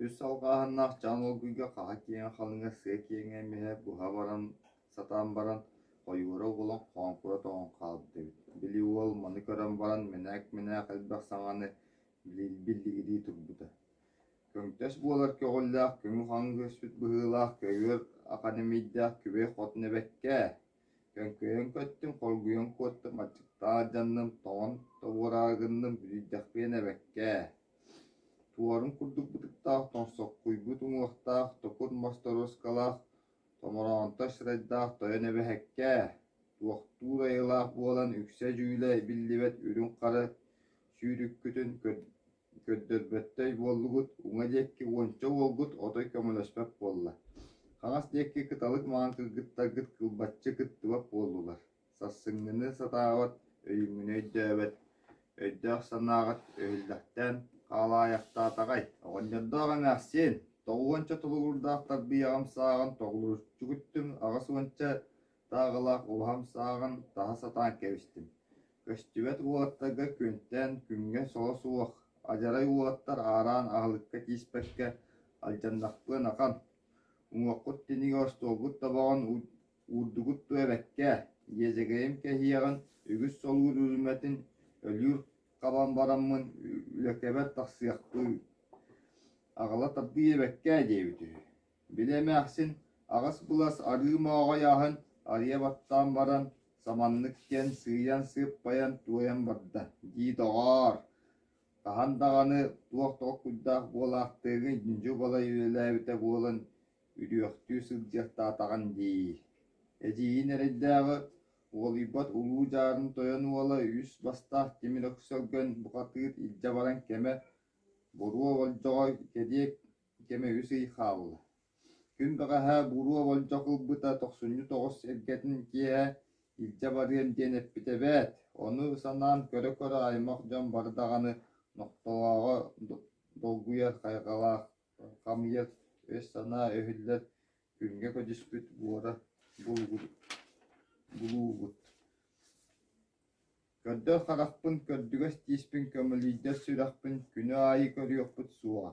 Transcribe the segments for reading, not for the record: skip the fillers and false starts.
Үс алҕааһыннаах чаан олгуйга хаһа киэҥэ халыҥа, сыа киэҥэ эмиһэ буһа баран сатаан баран, хойуура уолан хооҥкура тоҥон хаалбыт эбит. Били уол маны көрөн баран мэнээк-мэнээк элбэх саҥаны биллигирии турбута. Көҥдөс буолар көҕүллээх, көҥү-хаҥы көспүт быһыылаах көйгөр ахан эмиийдээх күбэй хотун эбэккээ, Көҥкөйөн көттүм, хоргуйан куоттум, аччыктаан алдьанным, тоҥон тобуораары гынным, үлүйдэхпиэн эбэккээ Туорум курдук бытыктаах, тоҥсоххуйбут уҥуохтаах, токур мас торуоскалаах, томороонто сырайдаах тойон эбэһэккээ, туохтуур айылаах буолан үксэ дьүүлэ биллибэт үрүҥ-хара сүүрүккүтүн көрдөрбөттөй буоллугут, уҥа диэки уонча уолгут отой көмөлөспөт буолла, хаҥас диэки кыталык маҥан кыргыттаргыт кылбаччы кыттыбат буоллулар, сарсыҥҥыны сатаабат, өйүҥҥүнү өйдөөбөт, өйдөөх санааҕыт өһүллэхтээн хаалаайахтаатаҕай, оҕонньордоох эмээхсиэн, тоҕуонча толугурдаах тарбыйаҕым сааҕын тоҕулуччу күттүм, аҕыс уонча тааҕылаах убаһам сааҕын таһа сатаан кэбистим Көстүбэт уолаттарга күөнтээн күҥҥэ соло суох, адьарай уолаттар аараан аһылыкка тииспэккэ алдьаннахпыан ахан, уҥуоххут тинигэ остуолгут тобоҕун уурдугут дуо эбэккээ, иэдьэгэйим кэһиэҕин, үгүс солуур үрүмэтин өлүүр хабан бараммын үлэкэбэр тахсыахпыы, аҕала тардыы эбэккээ диэбит үһү Били эмээхсин аҕыс былас арыы мооҕой аһын арыйа баттаан баран, саманнык диэн сыыйан сыыппайан туойан барда дии доҕоор, хаһан даҕаны туох толкуйдаах буолаахтыаҥый дьүдьү балай үлэлээбитэ буолан үрүөхтүү сылдьыахтаатаҕын дии. Эдьиийин эрэйдээҕи уолуйбат улуу дьаарын тойон уола үс бастаах тимир өксөлгөн бухатыыр илдьэ баран кэмэ буруо болдьоҕо кэдиэ кэмэ үс ый хаалла. Күн бэҕэһээ буруо болдьох ылбыта тохсунньу тоҕус эргэтин киэһэ илдьэ барыам диэн эппитэ эбээт, ону санаан көрө-көрө аймах дьон бары даҕаны нохтолооҕо долгуйар хайҕалаах хамыйар өй-санаа өһүллэр күҥҥэ көдьүспүт буора булуугут. Көрдөр харахпын, көрдүгэс тииспин, көмөлүйдэр сүрэхпин күнү аайы көрүөхпүт суоҕа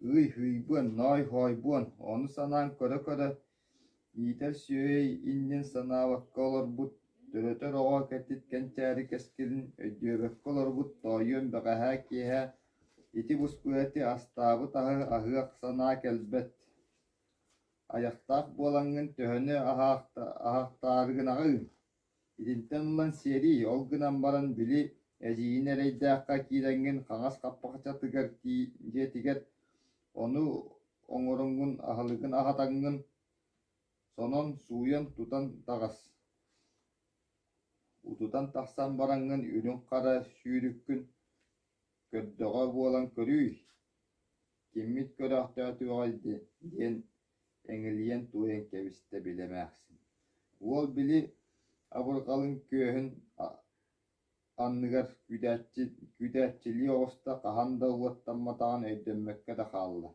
Ыый-һыйбыан, ноой-хоойбуон, ону санаан көрө-көрө, иитэр сүөһэй иннин санаабакка олорбут, төрөтөр оҕо кэтит кэнчээри кэскилин өйдүөбэккэ олорбут тоойуом бэҕэһээ киэһэ ити буспут эти астаабыт аһы аһыах санаа кэлбэт, айахтаах буолаҥҥын төһөнү аһахтаары гынаҕыҥ Итинтэн ылан сиэрий, ол гынан баран били эдьиийин эрэйдээххэ киирэҥҥин хаҥас хаппахчатыгар дьиэтигэр ону оҥороҥҥун аһылыгын аһатаҥҥын сонон сууйан тутан таҕыс, утутан тахсан бараҥҥын үрүҥ-хара сүүрүккүн көрдөҕө буолан көрүүй, киммит көрөөхтөөтүөҕэй диэн эҥилийэн туойан кэбистэ били эмээхсин. Уол били абырҕалын күөһүн анныгар күүтээччилии оҕуста хаһан да уоттамматаҕын өйдөммөккө да хаалла.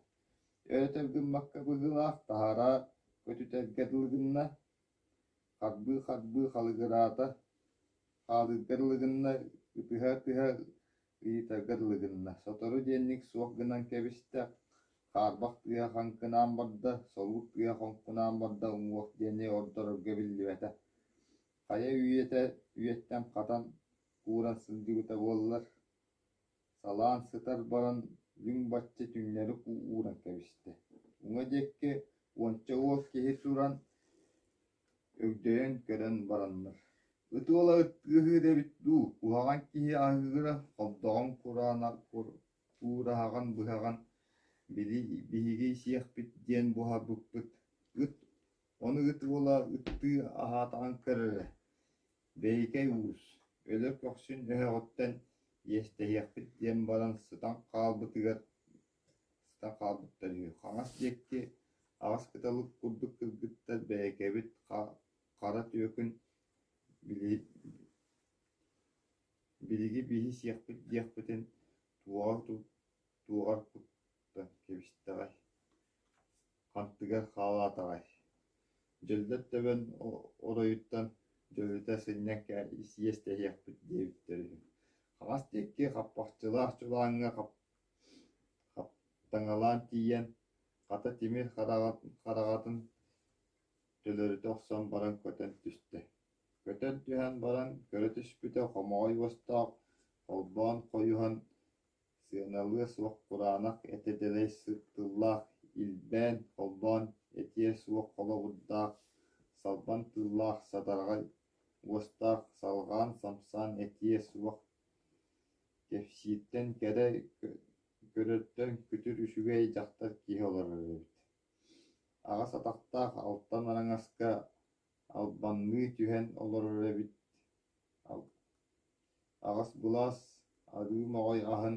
Өр-өтөр гыммакка быһыылаах таһара көтүтэргэ дылы гынна, Харбыы-харбыы халыгыраата, хаалыырга дылы гынна, ытыһа-ытыһа ыйытарга дылы гынна, сотору диэнник суох гынан кэбистэ, хаарбах тыаһа хаҥкынаан барда, солуур тыаһа хоҥкунаан барда, уҥуох диэни ордорорго биллибэтэ. Хайа үйэтэ үйэттэн хатан кууран сылдьыбыта буоллар, салаан сытар баран лүҥ-бачча түҥнэри ууран кэбистэ. Уҥа диэки уонча уол киһи туран өгдөйөн көрөн бараннар: «Ыт уола ыттыаһыыр эбит дуу, куһаҕан киһи аһыыра, хобдоҕун куураһаҕын быһаҕын, били биһиги сиэхпит диэн буһарбыппыт, ыт ону ыт уола ыттыы аһаатаҕын көр эрэ, Бэйикэй уус, өлөр көхсүн өһөҕүттэн иэстэһиэхпит диэн баран сытан хаалбытыгар сытан хаалбыттар үһү, хаҥас диэки аҕыс кыталык курдук кыргыттар бэйэкэбит хара түөкүн билиги биһи сиэхпит диэхпитин туоҕар туоҕар куттан кэбистэҕэй, хантыгар хаалаатаҕай Дьөллөр төбөн оройуттан дьөлүтэ сынньан иэстэһиэхпит диэбиттэр үһү. Хаҥас диэки хаппахчылаах чулааҥҥа Ыстаҥалаан тиийэн, хата тимир хараҕатын төлөрүтэ охсон баран көтөн түстэ. Көтөн түһэн баран көрө түспүтэ хомоҕой уостаах, холбоон хойуһан сыаналыа суох кураанах этэ дэлэй тыллаах, илбээн, холбоон этиэ суох холобурдаах, салбан тыллаах сатараҕай уостаах, салҕаан самсаан этиэ суох кэпсииртэн кэрэ көрөртөн күтүр үчүгэй дьахтар киһи олорор эбит. Аҕыс атахтаах алтан араҥаска албанныы түһэн олорор эбит. Аҕыс былаас арыы моҕой аһын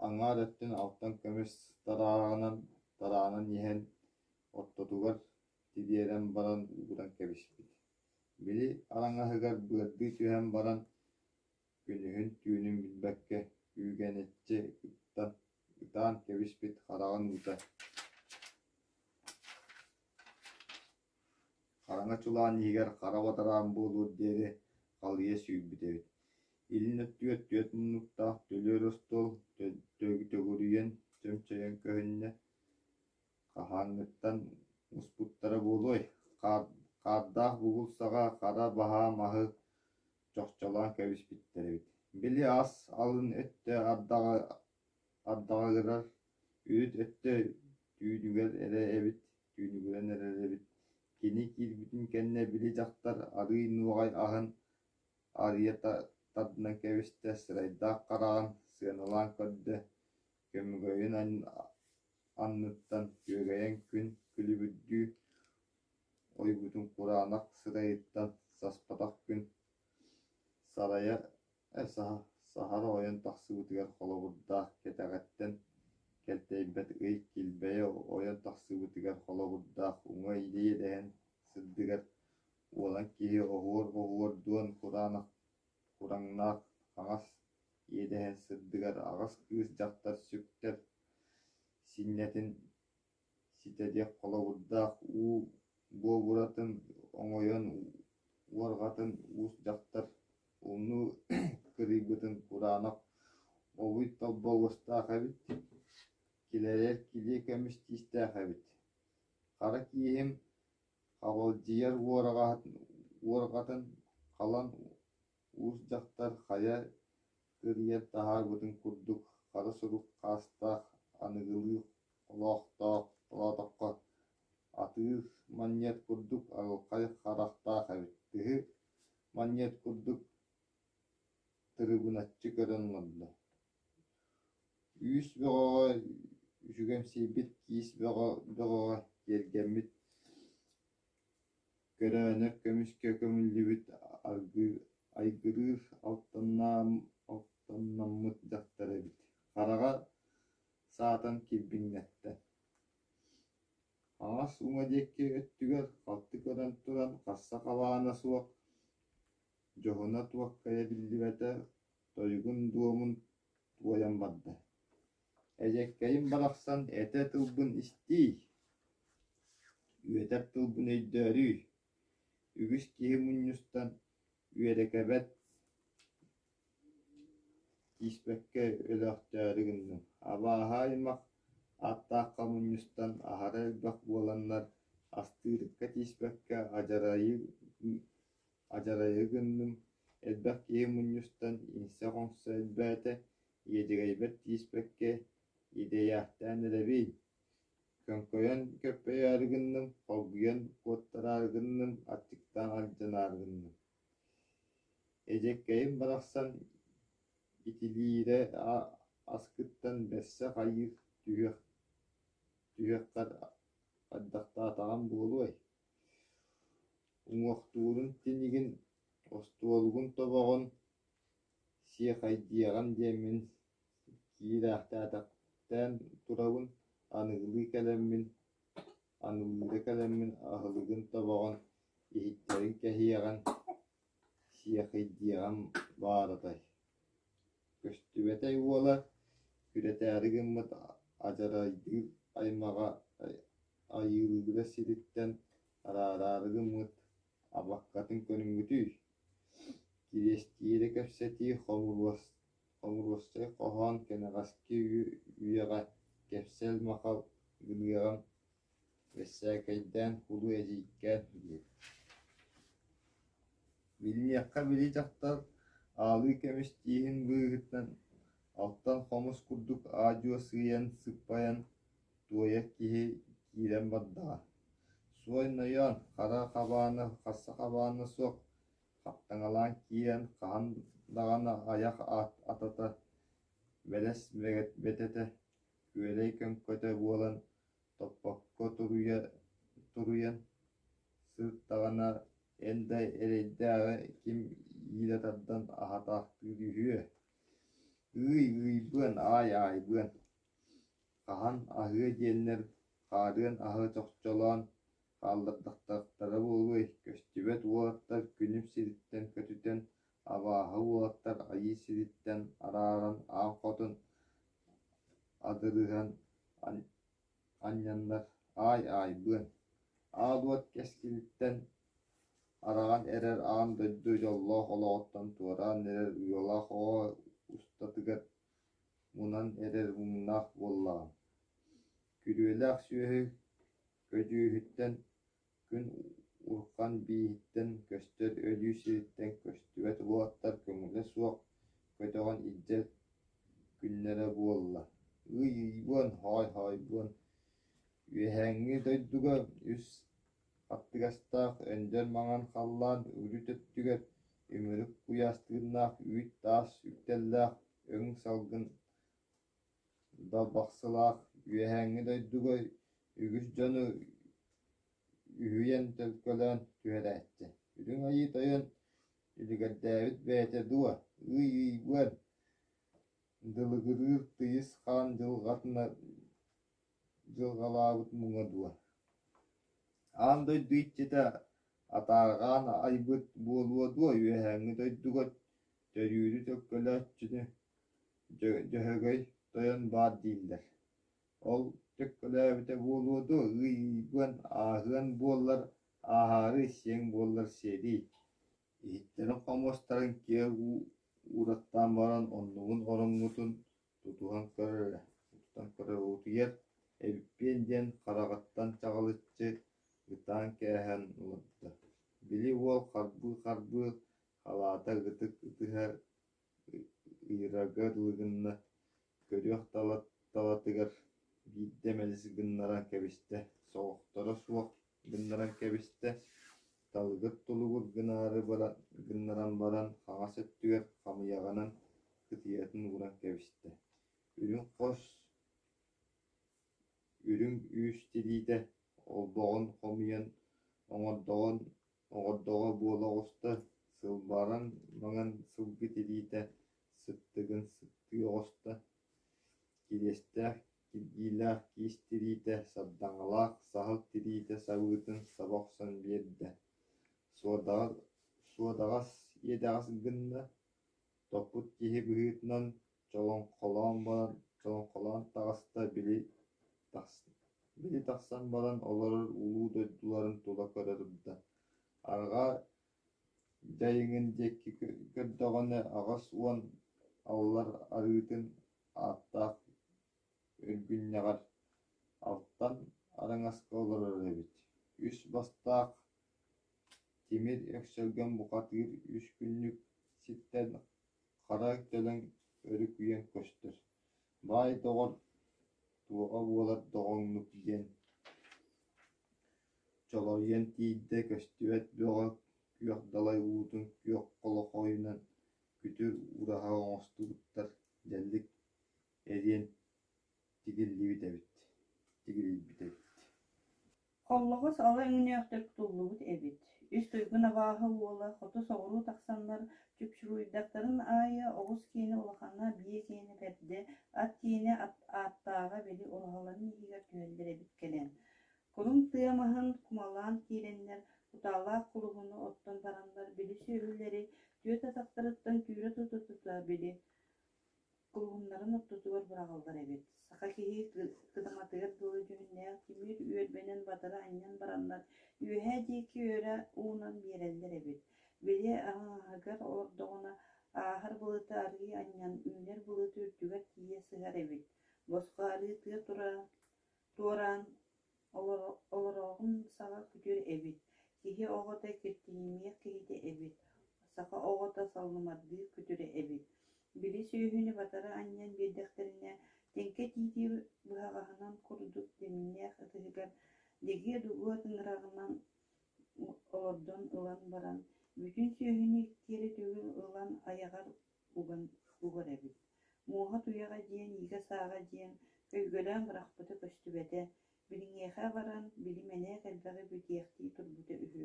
аҥаар өттүн алтан көмүс тарааҕынан тараанан иһэн ортотугар тириэрэн баран ууран кэбиспит. Били араҥаһыгар быардыы түһэн баран күнүһүн-түүнүн билбэккэ күүгэнэччи ытаан кэбиспит хараҕын уута Хараҥа чулаан иһигэр хара бадараан буолуор диэри халыйа сүүрбүт эбит. Илин өттүгэр түөрт муннуктаах төлүөр остуол төгүрүйэн чөмчөйөн көһүннэ. Хаһааҥҥыттан муспуттара буолуой, хаардаах бугул саҕа хара баһаам аһы чохчолоон кэбиспиттэр эбит. Били ас алын өттө ардаҕырар, үрүт өттө түүнүгэр эрэ эбит, түүнүгүрэн эрэр эбит. Кини киирбитин кэннэ били дьахтар арыый нуоҕай аһын арыйа тардынан кэбистэ, сырайдаах хараҕын сыаналаан көрдө, көмүгөйүн анныттан күөгэйэн күн күлүбүрдүү ойбутун кураанах сырайыттан саспатах күн сарайа саһара ойон тахсыбытыгар холобурдаах кэтэҕиттэн кэлтэйбэт ый килбэйэ ойон тахсыбытыгар холобурдаах уҥа илии дэһэн сырдыгар уолан киһи оһуор-оһуор дуон кураанах кураҥнаах хаҥас иэдэһин сырдыгар аҕыс кыыс дьахтар сүктэр синньэтин ситэриэх холобурдаах уу буобуратын оҥойон уорҕатын уус дьахтар умнуу кырыйбытын кураанах обуй толбо уостаах эбит, килэрэр килиэ көмүс тиистээх эбит. Хара кииһим хабалдьыйар уорҕатын халан уус дьахтар хайа кырыйан таһаарбытын курдук хара сурук хаастаах аныгылыы холоотоххо атыыр манньыат курдук арылхай харахтаах эбит, тыһы манньыат курдук тырыбыначчы көрөн олордо. Үүс бөҕөҕө үчүгэмсийбит киис бөҕөҕө киэргэммит Көрөөнөр көмүскэ көмүллүбүт айгырыыр алтаннаммыт дьахтар эбит, хараҕа саатан килбиҥнэттэ. Хаҥас уҥа диэки өттүгэр халты көрөн туран хасса халаана суох, дьоһуна туоххайа биллибэтэ, тойугун дуомун туойан барда. Эдьэккэйим барахсан этэ тылбын истиий, үөтэр тылбын өйдөөрүүй, үгүс киһи мунньустан үөрэкэбэт тииспэккэ өлөөхтөөрү гынным, абааһы аймах ааттаахха мунньустан аһара элбэх буоланнар астыырыкка тииспэккэ адьарайы гынным, элбэх киһи мунньустан иҥсэ-хоҥсо элбээтэ, иэдьэгэйбэр тииспэккэ идэйээхтээн эрэбин, көҥкөйөн көппөйөөрү гынным, хоргуйан куоттараары гынным, аччыктаан алдьанаары гынным. Эдьэккэйим барахсан итилиирэ аскыттан бэрсэ хайыы түһүөххэр хайдахтаатаҕым буолуой? Уҥуохтуурун тинигин, остуолугун тобоҕун сиэхэйдиэҕим диэммин киирээхтээтэхтээн турабын, аныгылыы кэлэммин, аныгылыыра кэлэммин аһылыгын тобоҕун иһиттэрин кэһиэҕин, сиэхэйдиэҕим бааратай Көстүбэтэй уола күрэтээри гыммыт адьарайдыыр аймаҕа айыылыыра сириттэн араараары гыммыт абаккатын көрүҥҥүтүй? Кириэстиирэ кэпсэтии Хомуруостай хоһоон кэнэҕэски үйэҕэ кэпсэл-махал гыныаҕын бэссээкэйдээн кулу эдьиийкээн диэбит. Билиниэххэ били дьахтар аалыы көмүс тииһин быыһыттан алтан хомус курдук аа-дьуо сыыйан сыппайан туойар киһи киирэн бардаҕа. Суой нойоон, хара хабаана харса хабаана суох хаптаҥалаан киирэн хаһан даҕаны айах атата, бэлэс бэтэтэ, күөлэй көҥкөтө буолан топпокко туруйан сырыттаҕына эн да эрэйдээҕи ким иилэ тардан аһатаахтыыр үһүө? Ыый-ыыйбыан, аай-аайбыан, хаһан аһыа диэннэр хаарыан аһы чохчолоон хааллардахтара буолуой, көстүбэт уолаттар күнүм сириттэн көтүтэн, абааһы уолаттар айыы сириттэн арааран аан хотун адырыһан анньаннар аай-аайбыан, аал уот кэскилиттэн араҕан эрэр аан дойду дьоллоох олоҕуттан туораан эрэр уйалаах оҕо устатыгар мунан эрэр муҥнаах буоллаҕым. Күрүөлээх сүөһү көдьүүһүттэн, күн урхан бииһиттэн көстөр өлүү сириттэн көстүбэт уолаттар көҥүлэ суох көтөҕөн илдьэ күннэрэ буолла. Ыый-ыйбыан, хоой-хоойбуон, үөһээҥҥи дойдуга үс хаттыгастаах өндөл маҥан халлаан үрүт өттүгэр үмүрүк куйаас тыыннаах үүт-таас үктэллээх өҥ салгын Далбахсылаах үөһээҥҥи дойдуга үгүс дьону үһүйэн төлкөлөөн түһэрээччи. Үрүҥ Айыы Тойон үлүгэрдээбит бэйэтэ дуо, ыый-ыйбыан, дылыгырыыр тыйыс хаан дьылҕатына дьылҕалаабыт муҥа дуо? Аан дойду иччитэ атаарҕаан айбыт буолуо дуо үөһээҥҥи дойдуга төрүүрү төлкөлөөччүнү Дьөһөгөй тойон баар дииллэр. Ол төккөлөөбүтэ буолуо дуо, ыый-ыйбыан, ааһыан буоллар ааһаары, сиэҥ буоллар сиэрий. Иһиттэрин-хомуостарын киэр уураттаан баран оннугун ороҥҥутун тутуһан көрөр эрэ, тутан көрөр утуйар эбиппиэн диэн хараҕыттан чаҕылыччы ытаан кээһэн олордо. Били уол харбыы-харбыы халаата ытык ытыһа ыйырарга дылы гынна, көрүөх талатыгар биирдэ мэлис гыннаран кэбистэ, соҕохторо суох гыннаран кэбистэ, талыгыр тулугур гынаары гыннаран баран хаҥас өттүгэр хамыйаҕынан кытыйатын ууран кэбистэ, үрүҥ хос үрүҥ үүс тириитэ олбоҕун хомуйан оҥордоҕун оҕордоҕо буола оҕуста, сылбаран маҥан сылгы тириитэ сыттыгын сыттыы оҕуста, кириэстээх киргиилээх киис тириитэ сардаҥалаах саһыл тириитэ сабыытын саба охсон биэрдэ, суодаҕас иэдэҕэс гынна, топпут киһи быһыытынан чолоҥхолоон баран чолоҥхолоон таҕыста били Били тахсан баран олорор улуу дойдуларын тула көрө турда. Арҕаа дьайыҥын диэки көрдөҕүнэ 80 аллар арыытын ааттаах өргүнньэҕэр алтан араҥаска олорор эбит. Үс бастаах тимир өксөлгөн бухатыыр үс күннүк сиртэн хара төлөн өрүкүйэн көстөр. Баай доҕор туоҕа буолар доҕоҥнук диэн чолоруйан тиийдэ көстүбэт бөҕө күөх далай уутун күөх холохойунан күтүр ураһа оҥостубуттар дьэллик эриэн тигиллибит эбит тигилийбит эбит Холлоҕос ала өҥнөөхтүк тутуллубут эбит, үс туйгун абааһы уола хоту-соҕуруу тахсаннар чупчуруйдахтарын аайы оҕус киэнэ улахана, биэ киэнэ бэрдэ, ат киэнэ ааттааҕа били ураһаларын иһигэр түһэллэр эбит кэлэн. Куруҥ тыа маһын кумалаан киирэннэр, кутаалаах кулуһуну оттон бараннар били сүөһүлэри түөрт атахтарыттан түүрэ тута-тута били Кулуһуннарын ортотугар быраҕаллар эбит, саха киһи кыдаматыгар дылы дьүһүннээх тимир үөрбэнэн батары анньан бараннар үөһээ диэки өрө уунан биэрэллэр эбит, били аҥаһыгар олордоҕуна ааһар былыты арыый анньан, үүнэр былыты үрдүгэр тиийэ сыһар эбит, босхо арыы тыа туораан олороҕун саҕа күтүр эбит, киһи оҕото киртийимиэх киһитэ эбит, саха оҕото саллымардыыр күтүрэ эбит. Били сүөһүнү батары анньан биэрдэхтэринэ, тэҥкэ тиити быһаҕаһынан курдук дэмнээх ытыһыгар дэгиэ-дугуо тыҥыраҕынан олордон ылан баран, бүтүн сүөһүнү икки эрэ төгүл ылан айаҕар уган угар эбит. Муоһа-туйаҕа диэн, иигэ-сааҕа диэн көйгөлөөн бырахпыта көстүбэтэ, билиҥиэхэ баран, били мэнээк элбэҕи бүтиэхтии турбута үһү.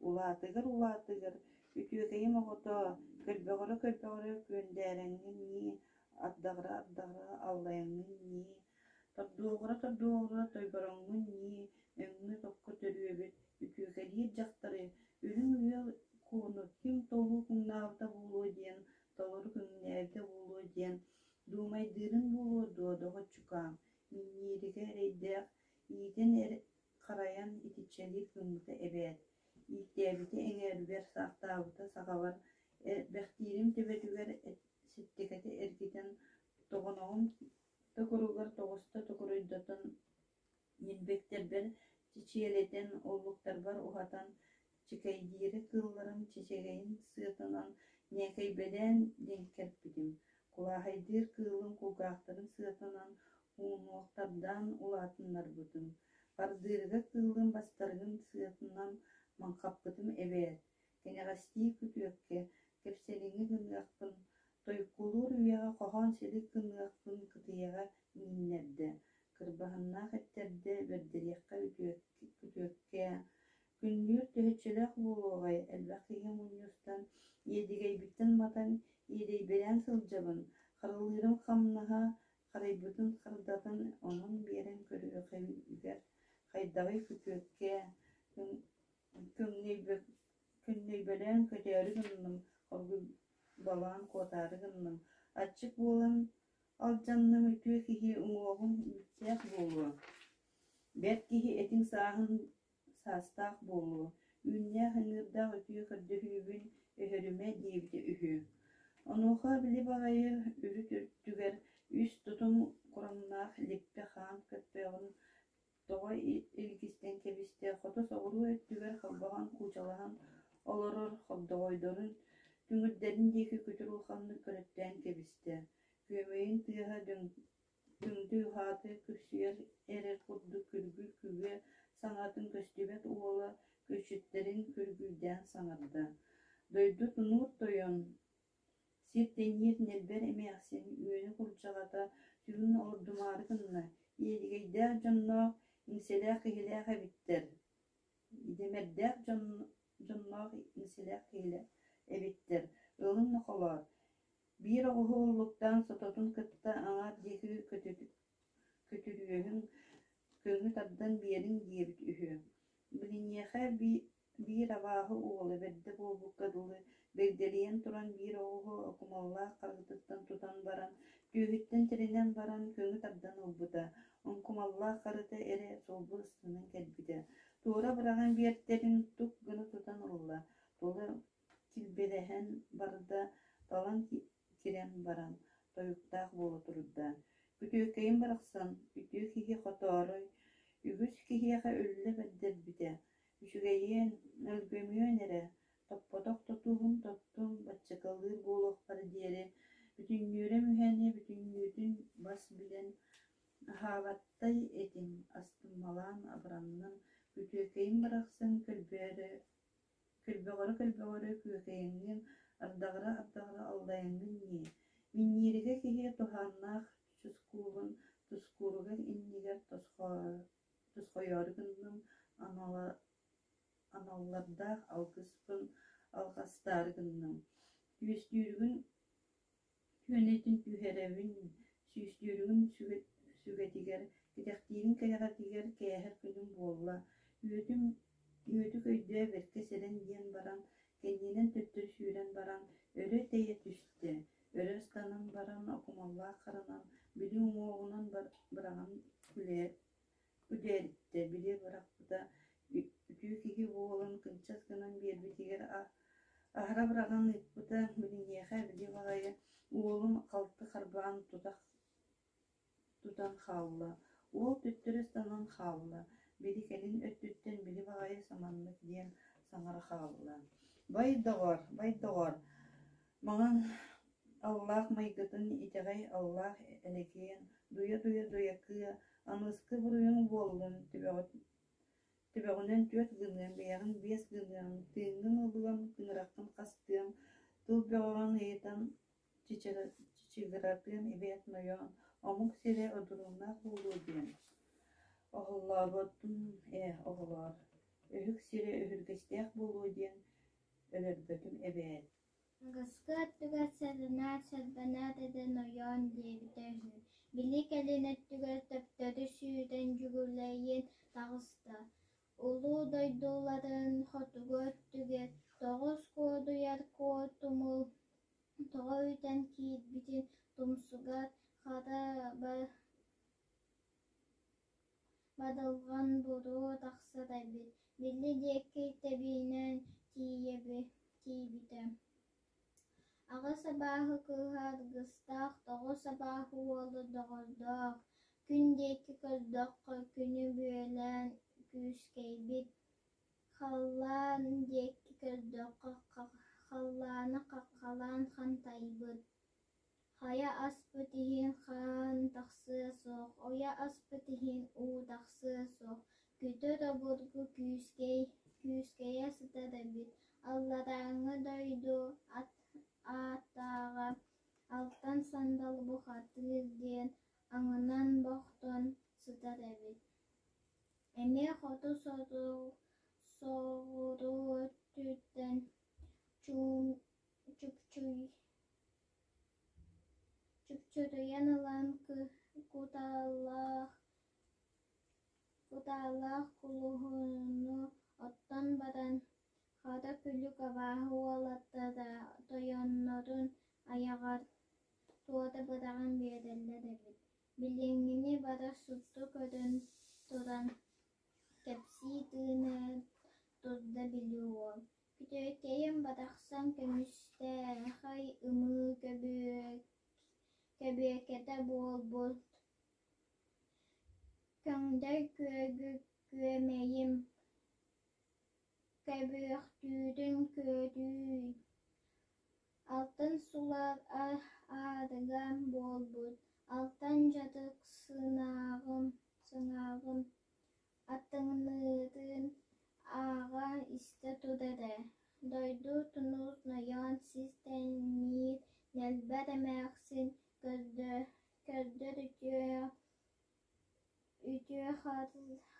Улаатыгар-улаатыгар, үтүөкэйим оҕотоо, көлбөҕөрө-көлбөҕөрө күөндээрэҥҥин ньии, ардаҕыра-ардаҕыра аллайаҥҥын ньии, тордуоҕура-тордуоҕура тойбороҥҥун ньии, өҥҥө-токко төрүөбүт, үтүөкэлиир дьахтары, үрүҥ үөл куону ким толуу куҥнаабыта буолуо диэн, толору күҥнээбитэ буолуо диэн, дуумайдыырыҥ буолуо дуо, доҕоччукаам, Минньииригэ эрэйдээх иитэн харайан итиччэлиир гыммыта эбээт, ииктээбитэ эҥээрбэр, саахтаабыта саҕабар, эрбэхтиирим төбөтүгэр сэттикэтэ эргитэн, тоҕоноҕум токуругар тоҕуста токуруйдатан, ньилбэктэрбэр чичиэлэтэн, оллуктарбар уһатан, чэкэйдиирэ кыылларым чэчэгэйин сыатынан ньээкэйбэлээн лиҥкирпитим, кулааһайдыыр кыылым кулгаахтарын сыатынан уунуохтардаан улаатыннарбытым, бардыырга кыылым бастарыгын сыатынан маҥхаппытым эбээт, кэнэҕэстии күтүөккэ кэпсэлиҥи гыныахпын, тойуккулуур үйэҕэ хоһоон силик гыныахпын кытыйаҕа мииннэрдэ, кырбаһыннаах эттэрдэ бэрдэриэххэ күтүөккэ, күннүүр төһөччөлөөх буолуоҕай, элбэх киһи мунньустан, иэдьэгэйбиттэн матан, иэдэйбэлээн сылдьабын, харылыырым хамнаһа харайбытын хардатын онон биэрэн көрүөхүгэр хайдаҕый күтүөккэ, көннөйбөлөөн көтөөрү гынным, хоргуйбалаан куотаары гынным, аччык буолан алдьанным үтүө киһи уҥуоҕум үүттээх буолуо, бэрт киһи этиҥ сааһын саастаах буолуо, үүннээх ыҥыырдаах үтүө көрдөһүүбүн өһөрүмэ диэбитэ үһү. Онуоха били баҕайы үрүт үрдүгэр үс тутум кураҥнаах липпэ хаан көппөөҕүн тоҕо илгистэн кэбистэ, хоту соҕуруу өттүгэр холбоһон куучалаһан олорор хобдоҕойдорун түҥүрдэрин диэки күтүр улаханнык көрөттөөн кэбистэ, күөмэйин тыаһа Түҥдү уһааты күпсүйэр эрэр курдук күргүй күбүө саҥатын көстүбэт уола күчүттэрин күргүйдээн саҥарда: «Дойду тунуур тойон, сир тэҥиир ньэлбэр эмээхсин үөнү курдьаҕата сүгүн олордумаары гынна, иэдьэгэйдээх дьонноох, иҥсэлээх киһилээх эбиттэр, идэмэрдээх дьонноох, иҥсэлээх киһилээх эбиттэр, ылын нохолоор, Биир оҕуһу уллуктаан сототун кытта аҥаар диэки көтүрүөһүҥ, көҥү тардан биэриҥ диэбит үһү. Билиниэхэ биир абааһы уола бэрдэ буолбукка дылы бэгдэрийэн туран биир оҕуһу окумаллаах харытыттан тутан баран, түөһүттэн тирэнэн баран көҥү тардан ылбыта, оҥкумаллаах харыта эрэ сулбу ыстанан кэлбитэ. Туора быраҕан биэртэрин тук гына тутан ылла, тула килбэлэһэн барда, талан кирэн баран, тойуктаах буола турда: «Күтүөкэйим барахсан, үтүө киһи хотоорой, үгүс киһиэхэ үллэ бэрдэрбитэ, үчүгэйиэн, өлгөмүөн эрэ, топпотох тотуубун тоттум, баччакалыыр буолуохпар диэри, бүтүннүүрэ мүһэни бүтүннүүтүн бас билэн, аһаабаттай этим, астыммалаан абыранным, күтүөкэйим барахсан көлбөөрө Көлбөҕөрө-көлбөҕөрө күөкэйэҥҥин, ардаҕыра-ардаҕыра аллайаҥҥын ньии, Минньииригэ киһи туһааннаах чускуубун тускууругар иннигэр тосхойоору гынным, аналлардаах алгыспын алҕастаары гынным, түөстүүрүгүн Түөнэтин түһэрэбин, сүүстүүрүгүн сүгэтигэр, кэтэхтиирин кэрэҕэтигэр кээһэр күнүм буолла, үөтүм үөтүк өйдөө бэркэ сэрэн диэн баран, кэннинэн төттөрү сүүрэн баран, өрө тэйэ түстэ, өрө ыстанан баран окумаллаах харанан, били уҥуоҕунан быраҕан күлээриттэ, били бырахпыта үтүө киһи буолан кынчас гынан биэрбитигэр аһара быраҕан ыыппыта, билиниэхэ били баҕайы баҕайы уолун халты харбаан тутан хаалла, уол төттөрү ыстанан хаалла, били кэлин өттүттэн били баҕайы саманнык диэн саҥара хаалла: «Бай доҕор, бай доҕор, маҥан аллаах майгытын итэҕэй аллаах элэкиэн, дуйа-дуйа дуйакыа, аныгыскы буруйуҥ буоллун, төбөҕүнэн түөрт гыныам, бэйэҕин биэс гыныам, тыыҥҥын ылыам, тыҥыраххын хастыам, тыл бөҕөҕүн ыйытан чычыгыратыам эбээт нойоон, омук сирэ одурууннаах буолуо диэн Оһоллооботум ээ, оҕолоор, өһүк сирэ өһүргэстээх буолуо диэн өлөрбөтүм эбээт Аныгыскы өттүгэр сэрэнээт, сэрбэнээт этэ нойоон диэбитэ үһү, били кэлин өттүгэр төптөрү сүүрэн дьүгүлэйэн таҕыста, улуу дойдуларын хотугу өттүгэр тоҕус куодуйар куо тумул тоҕо үтэн киирбитин тумсугар хара Бадылҕан буруо тахсар эбит, били диэки тэбиинэн тиийбитэ Аҕыс абааһы кыыһа аргыстаах, тоҕус абааһы уола доҕордоох, күн диэки көрдөххө күнү бүөлээн күскэйбит, халлаан диэки көрдөххө халлааны хаххалаан хантайбыт Хайа аспыт иһин хаан тахсыа суох, ойо аспыт иһин уу тахсыа суох, күтэр обургу күүскэйэ сытар эбит, алларааҥҥы дойду ааттааҕа Алтан Сандал бухатыыр диэн аҥынан бохтон сытар эбит. Эмиэ хоту соҕуруу өттүттэн Чупчуруйан ылан кутаалаах кулуһуну оттон баран, хара күлүк абааһы уолаттара тойоннорун айаҕар туора быраҕан биэрэллэр эбит, билиҥҥини бары супту көрөн туран кэпсии тыына турда били уол Күтүөкэйим барахсан көмүстээхэй ымыы көбүөкэтэ буолбут, көҥдөй күөгү күөмэйим көбүөхтүүрүн күөрүүй, алтан сулар аарыга буолбут, алтан дьарык сыҥааҕым Атыҥныырын ааҕа истэ турар ээ, дойду тунус нойоон сис тэҥниир ньэлбэр эмээхсин көрдөр үтүө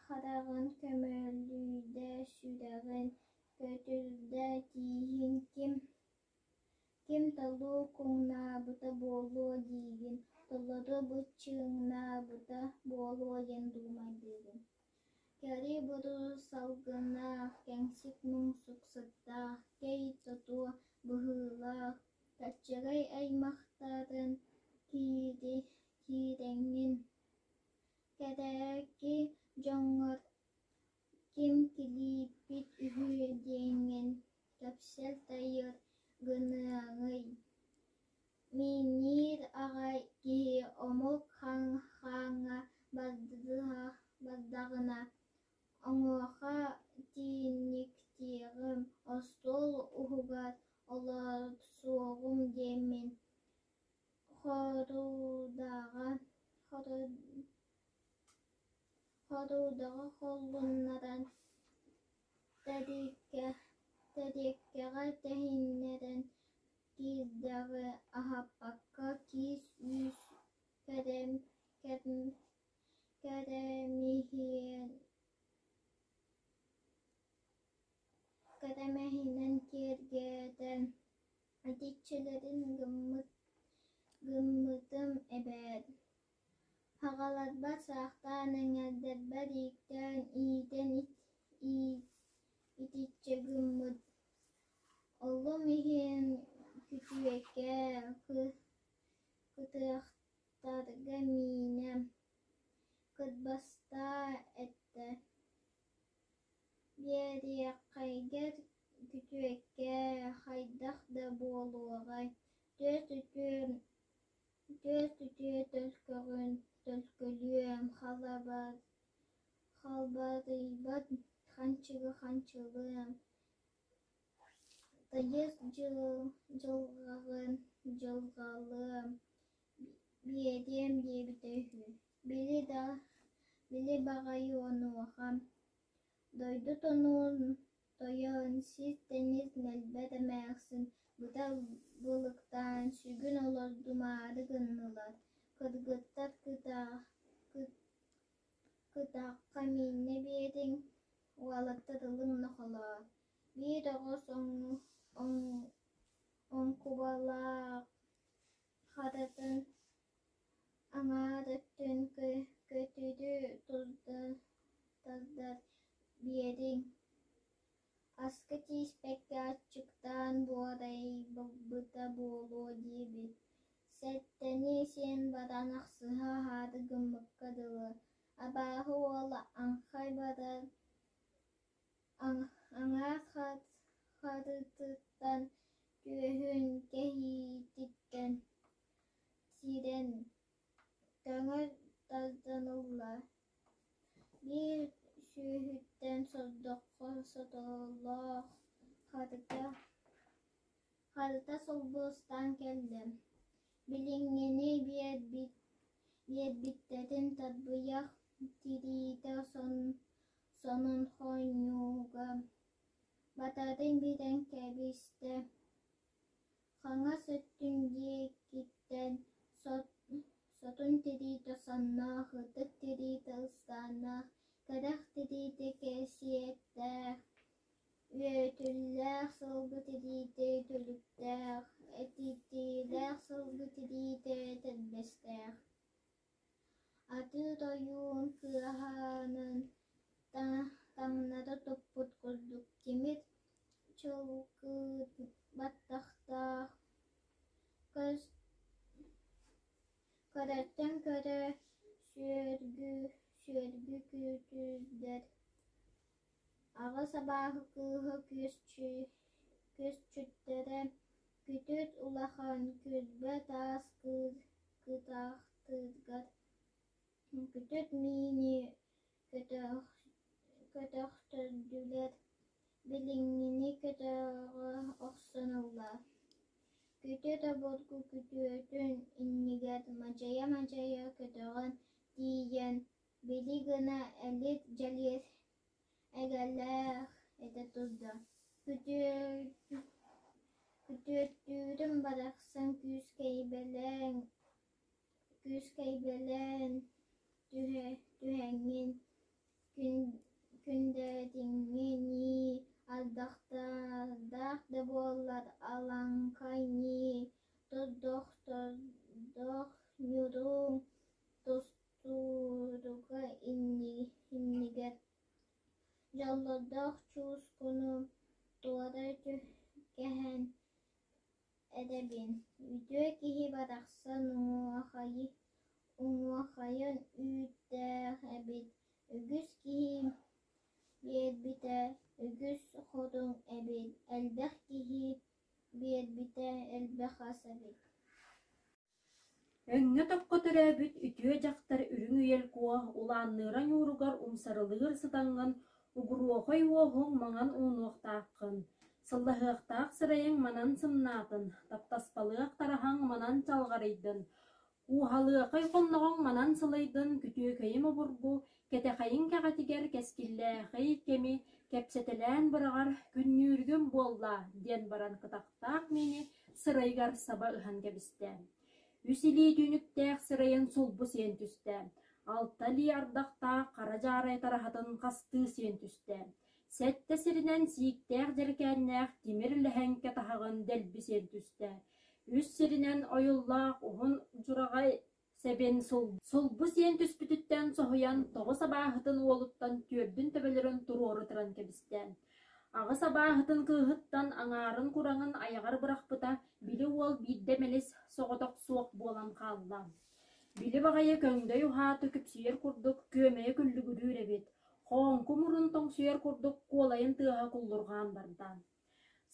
хараҕын көмөлүйдэ сүрэҕин, көтүрдэ тииһин ким толуу куҥнаабыта буолуо диигин, толору быччыҥнаабыта буолуо диэн дуумайдыыгын. Кэри-буру салгыннаах, кэҥсик муҥсук сыттаах, кэй тотуо быһыылаах, каччыгай аймахтарын киирэҥҥин, кэрээки дьоҥҥор ким килийбит үһү диэҥҥин кэпсэл тайыр гыныаҥый, миинниир аҕай киһи омук хааҥҥа бардаҕына, онуоха тииниктиэҕим, остуол уһугар олорсуоҕум диэммин хорудаҕа холуннаран Тэриэккэҕэ тэһииннэрэн киирдэҕи аһаппакка киис-үүс кэрэмэһинэн киэргэтэн итиччэлэрин гыммытым эбээт Аҕаларбар саахтаан, эҥэрдэрбэр ииктээн, иитэн итиччэ гыммыт Олум иһин күтүөккэ, кытыахтарга миинэ, кырбастаа эттэ Биэриэххэйгэр күтүөккэ хайдах да буолуоҕай, Түөрт үтүө Түөрт үтүө төлкөҕүн төлкөлүөм, халбарыйбат ханчыгы ханчылыам, тыйыс дьылҕаҕын дьылҕалыам, биэриэм диэбитэ үһү. Били да били баҕайы онуоха дойду тонуун Тойон, сир тэнис мэлбэт эмээхсин быта былыктаан сүгүн олордумаары гыннылар, кыргыттар кытаахха мииннэ биэриҥ, уолаттар ылыҥ нохолоор, биир оҕус оҥкубалаах харатын аҥаар өттүн көтүрү тардар биэриҥ, аска тииспэккэ аччыктаан буорайбыта буолуо диэбит, сэттэни сиэн баран ахсыһа аһаары гыммыкка дылы, абааһы уола аҥхай барар аҥаар харытыттан түөһүн кэһиититтэн сирэн көҥүл тардан ылла, биир сүөһүттэн сордоххо сотолоох харыта солбуостаан кэллэ, билиҥҥини биэрбиттэрин тарбыйах тириитэ сонун хонууга батарын билэн кэбистэ Хаҥас өттүн диэкиттэн сотун тириитэ сонноох, ытык тириитэ ыстааннаах, кэрэх тириитэ кэсиэттээх, үөтүллээх сылгы тириитэ үтүлүктээх, этитиилээх сылгы тириитэ этэрбэстээх. Атыыр ойуун кыаһаанын таҥнары туппут курдук тимир чылгыт баттахтаах, көрөртөн көрө сүөргү күүтүрдэр, аҕыс абааһы кыыһа күөсчүттэрэ күтүр улахан күрбэ таас кытаахтыыргар күтүр миини көтөхтөрдүлэр, билиҥҥини көтөҕө охсон ылла. Күтүр обургу күтүөтүн иннигэр мадьайа-мадьайа көтөҕөн тиийэн, били гына элит-дьэлиэт эгэлээх этэ турда: «Күтүөттүүрүм барахсан күүскэйбэлээн түһэҥҥин, күндээрдиҥҥин ньии, ардахтардаах да буоллар алаҥхай ньии, тордохтордоох ньурууҥ тустууруга иннигэр Дьоллордоох чуускуну туора кэһэн эрэбин, үтүө киһи барахсан уҥуохайын үүттээх эбит, үгүс киһи биэрбитэ үгүс хотун эбит, элбэх киһи биэрбитэ элбэх ас эбит Өҥҥө-токко төрөөбүт үтүө дьахтар Үрүҥ Үйэл Куо улаанныыра ньууругар умсарылыыр сытаҥҥын угуруохай уоһуҥ маҥан уунуохтааххын, сыллаһыахтаах сырайыҥ манан сымнаатын, таптаспалыах тараһаҥ манан чалҕарыйдын, кууһалыахай хонноҕуҥ манан сылайдын, күтүөкэйим обургу, кэтэхэйиҥ кэҕэтигэр кэскиллээхэй кэми кэпсэтэлээн быраҕар күннүүргүм буолла диэн баран кытахтаах миини сырайыгар саба ыһан кэбистэ. Үс илии түүнүктээх сырайын сулбу сиэн түстэ. Алта илии ардахтаах хара дьаарай тараһатын хастыы сиэн түстэ. Сэттэ сиринэн сииктээх дьэрэкээннээх тимир лэһэҥкэ таһаҕын дэлби сиэн түстэ. Үс сиринэн ойуллаах уһун дьураҕай Сэбин сулбу сиэн түспүтүттэн соһуйан тоҕус абааһытын уолуттан түөрдүн төбөлөрүн туруору туран кэбистэ. Аҕыс абааһытын кыыһыттан аҥаарын кураҥын айаҕар бырахпыта, били уол биирдэ мэлис соҕотох суох буолан хаалла. Били баҕайы көҥдөй уһааты күпсүйэр курдук күөмэйэ күллүгүрүүр эбит, хооҥку мурун тоҥсуйар курдук куолайын тыаһа куллурҕаан барда.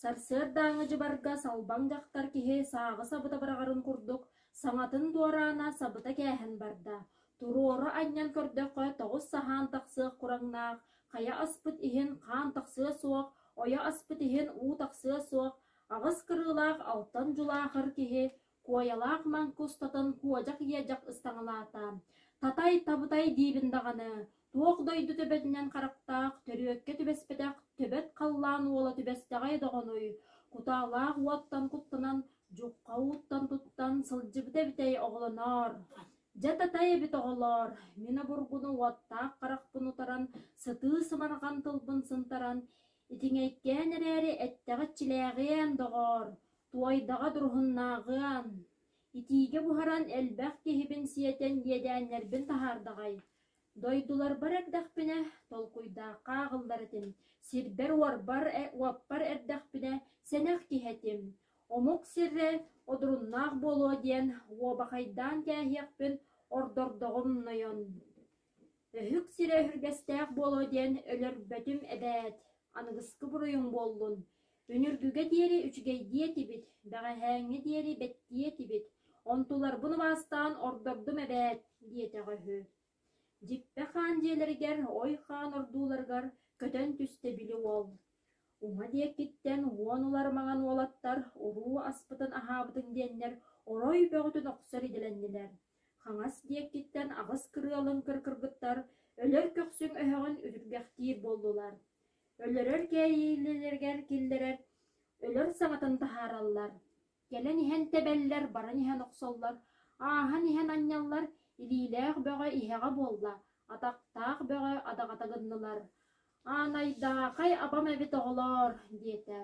Сарсыардааҥҥы дьыбарга салбаҥ дьахтар киһи сааҕы сабыта быраҕарын курдук, саҥатын дуораана сабыта кээһэн барда. Туруору анньан көрдөххө, тоҕус саһаан тахсыах кураҥнаах, хайа аспыт иһин хаан тахсыа суох, ойо аспыт иһин уу тахсыа суох, аҕыс кырыылаах алтан дьулаахыр киһи куойалаах маҥкы устатын куодьах-иэдьэх ыстаҥалаата. Татай табытай диибин даҕаны, туох дойду төбөтүнэн харахтаах, төрүөккэ түбэспэтэх төбөт халлаан уола түбэстэҕэй доҕонуй, кутаалаах уоттан куттанан, дьухха ууттан туттан сылдьыбыта эбитэй оҕолоноор. Дьэ татай эбит оҕолоор, мин обургуну уоттаах харахпын утаран, сытыы сымарҕан тылбын сынтаран, итиҥэйкээн эрээри эттэҕэ иччилээҕиэн, доҕоор, туойдаҕа дуруһуннааҕыан, итиигэ буһаран элбэх киһибин сиэтэн иэдээннэрбин таһаардаҕай. Дойдуларбар эрдэхпинэ толкуйдаахха ааҕыллар этим, сирбэр уорбар уоппар эрдэхпинэ сэнэх киһи этим. Омук сирэ одуруннаах буолуо диэн уобахайдаан кээһиэхпин ордордоҕум нойон. Өһүк сирэ өһүргэстээх буолуо диэн өлөрбөтүм эбээт, аныгыскы буруйуҥ буоллун. Үнүргүгэ диэри үчүгэйдиэ этибит, бэҕэһээҥҥи диэри бэттиэ этибит, онтуларбын убаастаан ордордум эбээт, диэтэҕэ үһү. Дьиппэ хаан дьиэлэригэр, ой хаан ордууларыгар көтөн түстэ били уол. Уҥа диэкиттэн уон улар маҥан уолаттар уруу аспытын аһаабытын диэннэр орой бөҕөтүн охсор идэлэннилэр. Хаҥас диэкиттэн аҕыс кырыалын кыргыттар өлөр көхсүҥ өһөҕүн үтүргэхтиир буоллулар. Өлөрөр кээйиилэригэр киллэрэр өлөр саҥатын таһаараллар. Кэлэн иһэн тэбэллэр, баран иһэн охсоллор, ааһан иһэн анньаллар, илиилээх бөҕө иһэҕэ буолла, атахтаах бөҕө адаҕата гыннылар. «Аанайдаахай абам эбит оҕолоор» диэтэ.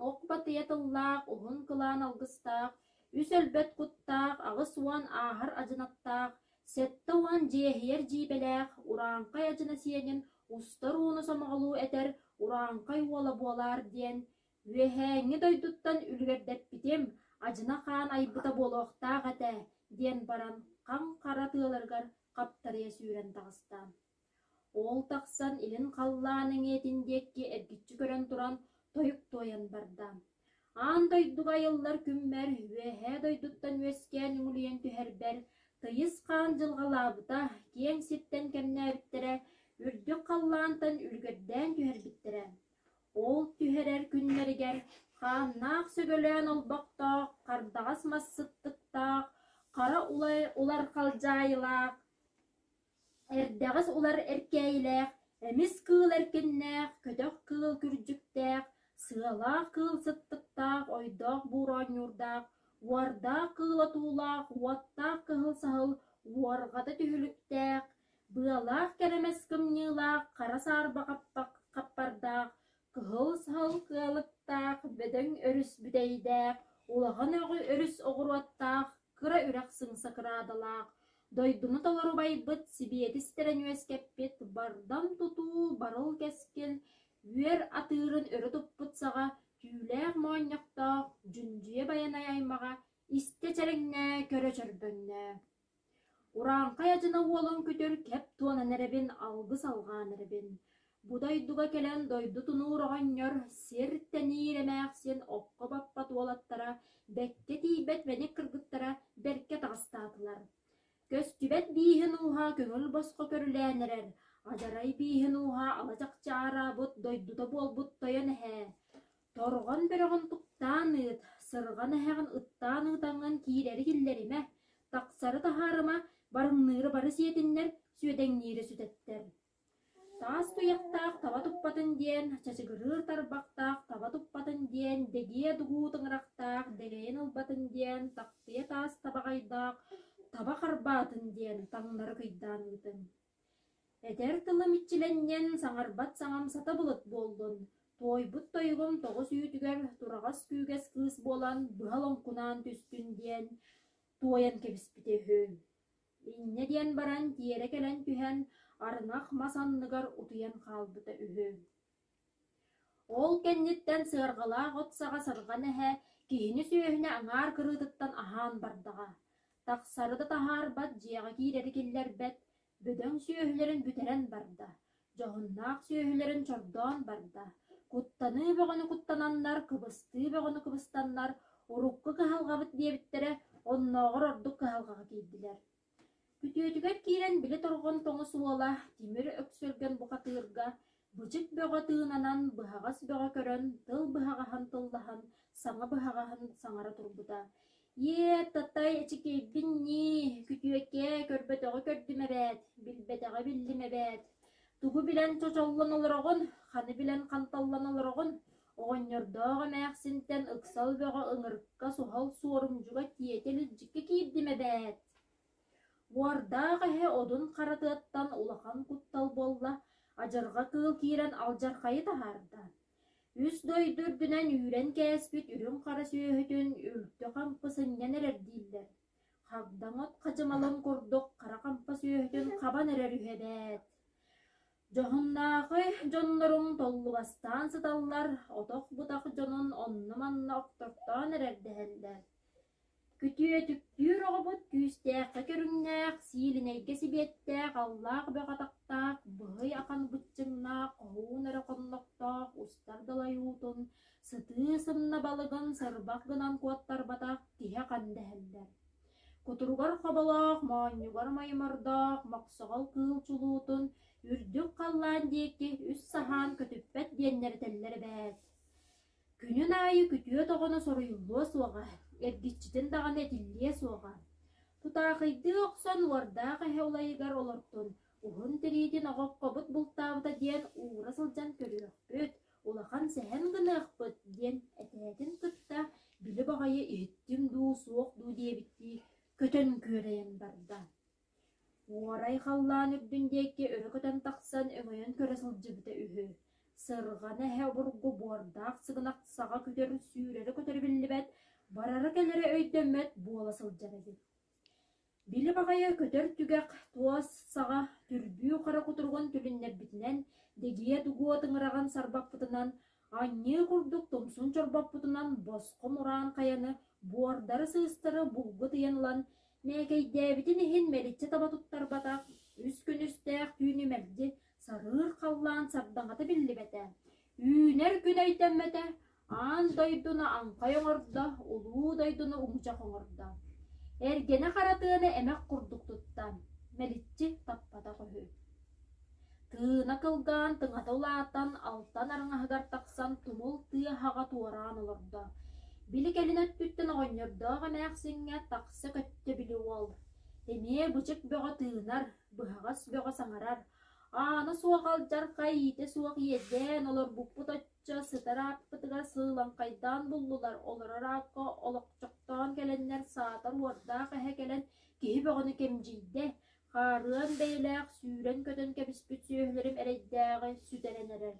Ох батыйа тыллаах, уһун кылаан алгыстаах, үс өлбөт куттаах, 80 ааһар адьынаттаах, 70 дьиэһийэр дьиибэлээх, урааҥхай адьына сиэнин устар ууну сомоҕолуу этэр урааҥхай уола буолаар диэн Үөһээҥҥи дойдуттан үлүгэрдэппитим, адьына хаан айбыта буолуохтаах этэ, диэн баран хаҥ хара тыаларыгар хаптарыйа сүүрэн таҕыста. Ол тахсан илин халлаан эҥиэтин диэки эргиччи көрөн туран тойук туойан барда. Аан дойдуга айыллар күммэр, үөһээ дойдуттан үөскээн үҥүлүйэн түһэрбэр, тыйыс хаан дьылҕалаабыта, киэҥ сиртэн кэмнээбиттэрэ, үрдүк халлаантан үлүгэрдээн түһэрбиттэрэ. Ол түһэрэр күннэригэр хааннаах сөбөлөөн олбохтоох, хардаҕас мас сыттыктаах, хара улар халдьаайылаах, эрдэҕэс улар эркээйилээх, эмис кыыл эркиннээх, көтөх кыыл күрдьүктээх, сыалаах кыыл сыттыктаах, ойдоох буур оонньуурдаах, уордаах кыыл отуулаах, уоттаах кыһыл саһыл уорҕата түһүлүктээх, Быалаах кэрэмэс кымньыылаах, хара саарба хаппардаах, кыһыл саһыл кыалыктаах, бөдөҥ өрүс бүтэйдээх, улахан өрүс оҕуруоттаах, кыра үрэх сыҥса кыраадалаах, дойдуну толору байбыт, сибиэтистэрэн үөскэппит, бардам тутуу, барыл кэскил, үөр атыырын өрө туппут саҕа, түүлээх моонньохтоох, дьүндьүйэ байанай аймаҕа истэ чэрэҥнээ, көрө чөрбөҥнөө. Урааҥхай адьына уолун күтүр кэп туонан эрэбин, алгыс алҕаан эрэбин. Бу дойдуга кэлэн дойду тунуур оҕонньор, сир тэниир эмээхсин окко баппат уолаттара, бэккэ тиийбэт мэник кыргыттара бэркэ таҕыстаатылар. Көстүбэт бииһин ууһа көҥүл босхо көрүлээн эрэр, адьарай бииһин ууһа ала чахчы аараабыт дойдута буолбут тойон эһээ. Торҕон бөрөҕүн туктаан ыыт, сырҕан эһэҕин ыттаан ыытаҥҥын киирэри киллэримэ, тахсары таһаарыма, барымныыры бары сиэтиннэр, сүөдэҥниири сүтэттэр. Таас туйахтаах таба туппатын диэн, чачыгырыыр тарбахтаах таба туппатын диэн, дэгиэ дугуу тыҥырахтаах дэлэйэн ылбатын диэн, тахтыйа таас табаҕайдаах таба харбаатын диэн таҥнары кыйдаан ыытыҥ. Этэр тылым иччилэннин, саҥарбат саҥам сата былыт буоллун, туойбут тойугум тоҕус үүтүгэр тураҕас күүгэс кыыс буолан быһа лоҥкунаан түстүн диэн туойан кэбиспитэ үһү. Инньэ диэн баран тиэрэ кэлэн түһэн, арыҥах мас анныгар утуйан хаалбыта үһү. Ол кэнниттэн сыарҕалаах от саҕа сырҕан эһэ киһини-сүөһүнү аҥаар кырыытыттан аһаан бардаҕа. Тахсары да таһаарбат, дьиэҕэ киирэри киллэрбэт, бөдөҥ сүөһүлэрин бүтэрэн барда, дьоһуннаах сүөһүлэрин чордоон барда. Куттаныы бөҕөнү куттананнар, кыбыстыы бөҕөнү кыбыстаннар, урукку кыһалҕабыт диэбиттэрэ, оннооҕор ордук кыһалҕаҕа киирдилэр. Күтүөтүгэр киирэн били торҕон тоҥус уола Тимир Өксөлгөн бухатыырга бычык бөҕө тыынанан, быһаҕас бөҕө көрөн, тыл быһаҕаһын тыллаһан, саҥа быһаҕаһын саҥара турбута: «Иэ, татай эчикийбин ньии, күтүөкээ, көрбөтөҕү көрдүм эбээт, билбэтэҕи биллим эбээт. Тугу билэн чочоллон олороҕун, ханы билэн ханталлан олороҕун? Оҕонньордоох эмээхсинтэн ыксал бөҕө ыҥырыкка суһал суорумдьуга тиэтэл илдьиккэ киирдим эбээт Уордаах эһэ одун хара тыаттан улахан куттал буолла, адьырҕа кыыл киирэн алдьархайы таһаарда. Үс дойду үрдүнэн үүрэн кээспит үрүҥ хара сүөһүтүн үлтү хампы сынньан эрэр дииллэр. Хагдаҥ от хадьымалын курдук хара хампа сүөһүтүн хабан эрэр үһү эбээт. Дьоһуннаахы дьонноруҥ толлугастаан сыталлар, отох-бутах дьонун онно-манна охтортоон эрэр дэһэллэр. Күтүөтүктүүр оҕобут күүстээххэ көрүҥнээх, сиилинэйгэ сибиэттээх, аллаах бөҕө атахтаах, быһый ахан быччыҥнаах, хоһуун эрэ хоннохтоох, устар далай уутун, сытыы сымна балыгын сырбах гынан куоттарбатах киһи ахан дэһэллэр. Кутуругар хоболоох, моонньугар моймордоох, мохсоҕол кыыл чулуутун үрдүк халлаан диэки үс саһаан көтүппэт диэннэр этэллэр эбээт. Күнүн аайы күтүөт оҕону соруйуллуо суоҕа, эргиччитин даҕаны этиллиэ суоҕа. Тутаахыйдыы охсон уордаах эһэ улайыгар олортун, уһун тириитин оҕоккобут бултаабыта диэн уура сылдьан көрүөхпүт, улахан сэһэн гыныахпыт диэн этээтин кытта били баҕайы иһиттим дуу, суох дуу диэбиттии көтөн күөрэйэн барда. Уорай халлаан үрдүн диэки өрө көтөн тахсан өҥөйөн көрө сылдьыбыта үһү. Сырҕана эһэ обургу буордаах сыгынах саҕа күтэр сүүрэрэ-көтөрө биллибэт, барара-кэлэрэ өйдөммөт буола сылдьар эбит. Били баҕайы көтөр түгэх туос саҕа түрбүү хара кутуругун түлүннэрбитинэн, дэгиэ дугуо тыҥыраҕын сарбаппытынан, анньыы курдук тумсун чорбоппутунан босхо мураан хайаны буордары-сыыстары булгу тыйан ылан, мээкэйдээбитин иһин мэличчи таба туттарбатах, үс күнүстээх түүнү мэлдьи сарыыр халлаан сардаҥата биллибэтэ, үүнэр күн өйдөммөтө, Аан дойдуну аҥхай оҥордо, улуу дойдуну уҥучах оҥордо. Эргэнэ хара тыаны эмэх курдук тутта, мэличчи таппатах үһү. Тыына кылгаан, тыҥата улаатан, алтан араҥаһыгар тахсан тумул тыа хаҕа туораан олордо. Били кэлин өттүттэн оҕонньордоох эмээхсиҥҥэ тахса көттө били уол. Эмиэ бычык бөҕө тыынар, быһаҕас бөҕө саҥарар. Аана суох алдьархай, иитэ суох иэдээн олорбуппут Ча сытар ааппытыгар сыылаҥхайдаан буллулар, олорор аакка олохчохтоон кэлэннэр саатар уордаах эһэ кэлэн киһи бөҕөнү кэмдьийдэ, хаарыан бэйэлээх сүүрэн-көтөн кэбиспит сүөһүлэрим эрэйдээҕи сүтэрэн эрэр.